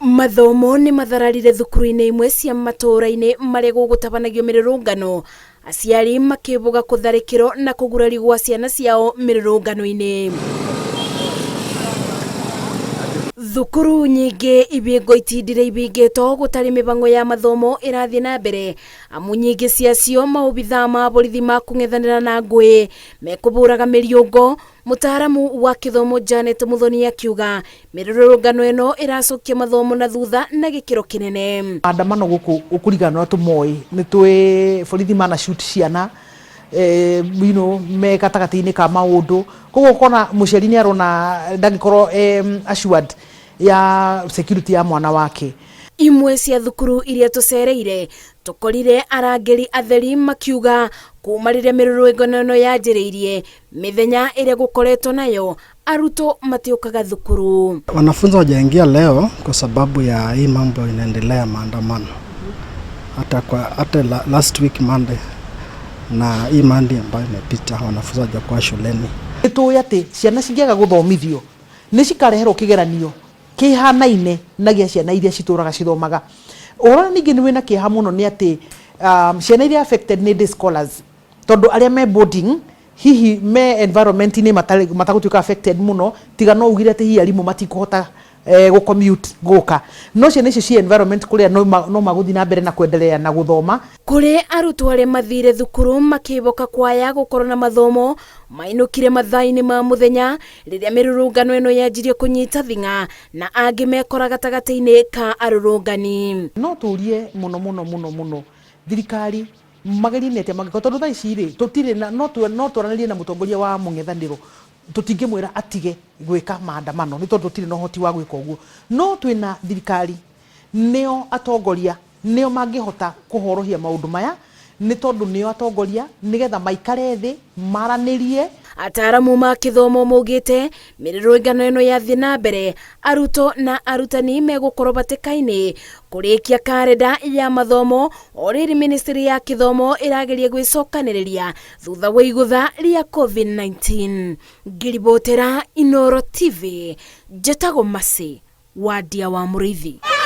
Mathomo nĩ mathararire thukuru-inĩ imwe cia matũũra-inĩ marĩa gũgũtabanagio mĩrũrũngano, aciari makĩbũga kũtharĩkĩrwo na kũgurario gwa ciana ciao mĩrũrũngano-inĩ. Thukuru nyingĩ ibingo itindire ibingĩtwo gũtarĩ mĩbang'o ya mathomo ĩrathiĩ na mbere, amu nyingĩ ciacio maobithaa ma borithi ma kũng'ethanĩra na ngũĩ mekũbũraga mĩriũngo. Mũtaaramu wa kĩthomo Janet Muthoni akiuga mĩrũrũngano ĩno ĩracokia mathomo na thutha na gĩkĩro kĩnene. Maandamano gũkũ ũkũringana na ũrĩa tũmoĩ nĩ tũĩ borithi mana shoot ciana you know, me gatagatĩ-inĩ ka maũndũ, koguo ũkona mũciari nĩ arona ndangĩkorwo assured ya security ya mwana wake. Imwe cia thukuru iria tũcereire tũkorire arangĩri atheri makiuga kuma rĩrĩa mĩrũrũngano ĩno yanjĩrĩirie mĩthenya ĩrĩa gũkoretwo nayo arutwo matiũkaga thukuru. Wanafunzi hawajaingia leo kwa sababu ya hii mambo inaendelea maandamano, hata kwa hata last week Monday na hii Monday ambayo imepita wanafunzi hawajakuwa shuleni. Nĩ tũĩ atĩ ciana cingĩaga gũthomithio nĩ cikareherwo kĩgeranio kĩhanaine na gĩa ciana iria citũraga cithomaga. Ũhoro ningĩ nĩ wĩna kĩeha mũno nĩ atĩ ciana iria affected nĩ day scholars, tondũ arĩa me boarding hihi me environment-inĩ matagũtuĩka affected mũno, tiga no ugire atĩ hihi arimũ matikũhota gũ commute gũka, no ciana icio ci environment kũrĩa no magũthiĩ na mbere na kwendelea na gũthoma. Kũrĩ arutwo arĩa mathire thukuru makĩboka kwaya gũkorwo na mathomo mainũkire mathaa-inĩ ma mũthenya rĩrĩa mĩrũrũngano ĩno yanjirie kũnyita thing'a, na angĩ mekora gatagatĩ-inĩ ka arũrũngani. No tũrie mũno mũno mũno mũno thirikari magerie nĩ atĩa mangĩkorwo, tondũ thaa ici rĩ tũtirĩ na no twaranĩrie na mũtongoria wa mũng'ethanĩro, tũtingĩmwĩra atige gwĩka maandamano nĩ tondũ tũtirĩ na ũhoti wa gwĩka ũguo, no twĩna thirikari nĩo atongoria, nĩo mangĩhota kũhorohia maũndũ maya, nĩ tondũ nĩo atongoria, nĩgetha maikare thĩ maranĩrie. Ataaramu ma kĩthomo maugĩte mĩrũrũngano ĩno yathiĩ na mbere arutwo na arutani megũkorwo batĩka-inĩ kũrĩkia karenda ya mathomo, o rĩrĩ ministry ya kĩthomo ĩrageria gwĩcokanĩrĩria thutha wa igũtha rĩa COVID-19. Ngĩribotera Inooro TV, njĩtagwo Mercy Wandia wa Mũrĩithi.